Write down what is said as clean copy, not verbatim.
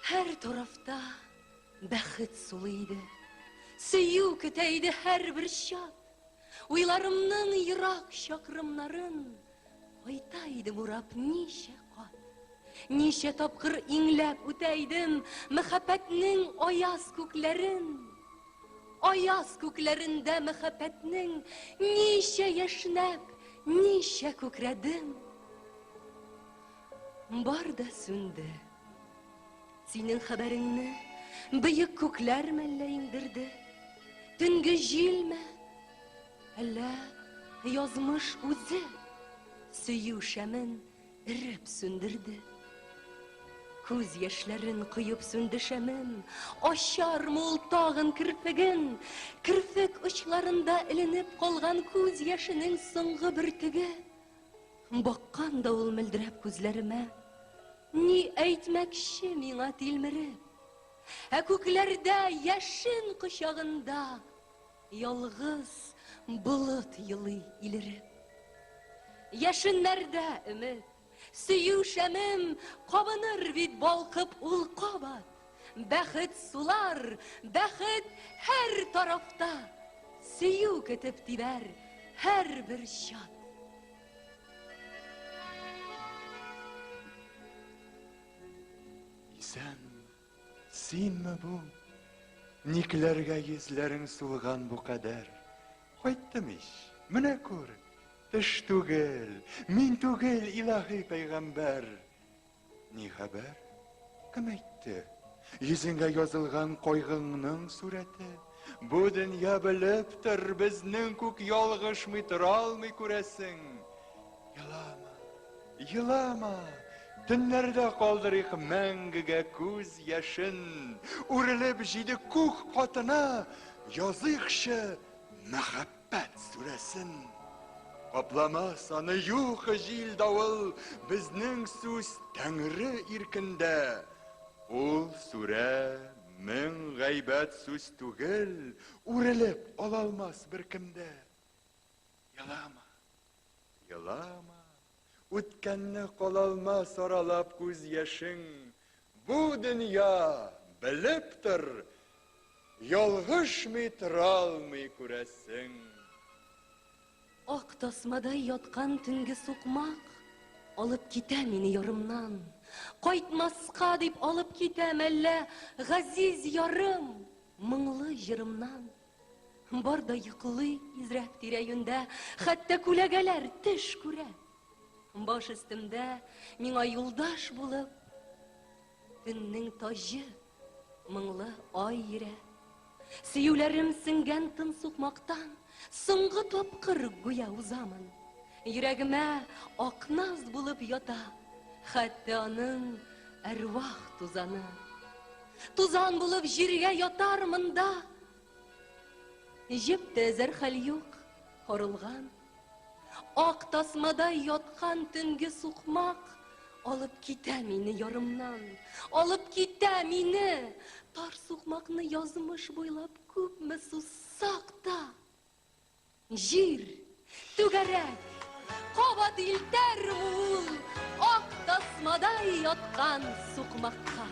Һәр тарафта бәхет сулый иде. Сөю көтә иде һәрбер чат. Уйларымның ерак чакрымнарын кайта идем урап ничә кат. Ничә тапкыр иңләп үтә идем мәхәббәтнең аяз күкләрен. Аяз күкләрендә мәхәббәтнең ничә яшьнәп, ничә күкрәдем. Бар да сүнде. Синең хәбәреңне бөек күкләр мәллә иңдерде? Төнге җилме? Әллә язмыш үзе сөю шәмен эреп сүндерде? Күз яшьләрен коеп сүнде шәмем, Ачармы ул тагын керфеген? Керфек очларында эленеп калган күз яшенең соңгы бөртеге. Баккан да ул мөлдерәп күзләремә, Ни әйтмәкче миңа тилмереп? Ә күкләрдә яшен кочагында Ялгыз болыт елый илереп. Яшеннәрдә өмет, сөю шәмем Кабыныр бит балкып ул кабат. Бәхет сулар, бәхет һәр тарафта, Сөю көтеп тибәр һәрбер чат. Исәнме, синме бу? Никләргә йөзләрең сулган бу кадәр? Кайттым ич, менә күр, төш түгел, мин түгел, илаһи пәйгамбәр. Ни хәбәр? Кем әйтте? Йөзеңгә язылган кайгыңның сурәте. Бу дөнья белеп тор, безнең күк ялгышмый тора алмый күрәсең. Елама, елама. Төннәрдә калдырыйк мәңгегә күз яшен. Үрелеп җиде күк катына языйкчы мәхәббәт сүрәсен. Капламас аны юк җил-давыл, безнең сүз Тәңре иркендә. Ул сүрә мең гайбәт сүз түгел, үрелеп ала алмас беркем дә. Елама, елама, үткәнне кала алмас аралап күз яшең. Бу дөнья, белеп тор, ялгышмый тора алмый күрәсең. Ак тасмадай яткан төнге сукмак алып китә мине ярымнан. Кайтмаска дип алып китә мәллә газиз ярым моңлы җырымнан. Бар да йоклый изрәп тирә-юньдә, хәтта күләгәләр төш күрә. Баш өстемдә миңа юлдаш булып, төннең таҗы моңлы ай йөрә. Сөюләрем сеңгән тын сукмактан соңгы тапкыр гүя узамын. Йөрәгемә акназ булып ята, хәтта аның әрвах тузаны. Тузан булып җиргә ятармын да, җеп тә өзәр хәл юк, корылган. Ак тасмадай яткан төнге сукмак алып китә мине ярымнан, алып китә мине. Тар сукмакны язмыш буйлап күпме сузсак та, җир түгәрәк, кабат илтәрме ул ак тасмадай яткан сукмакка?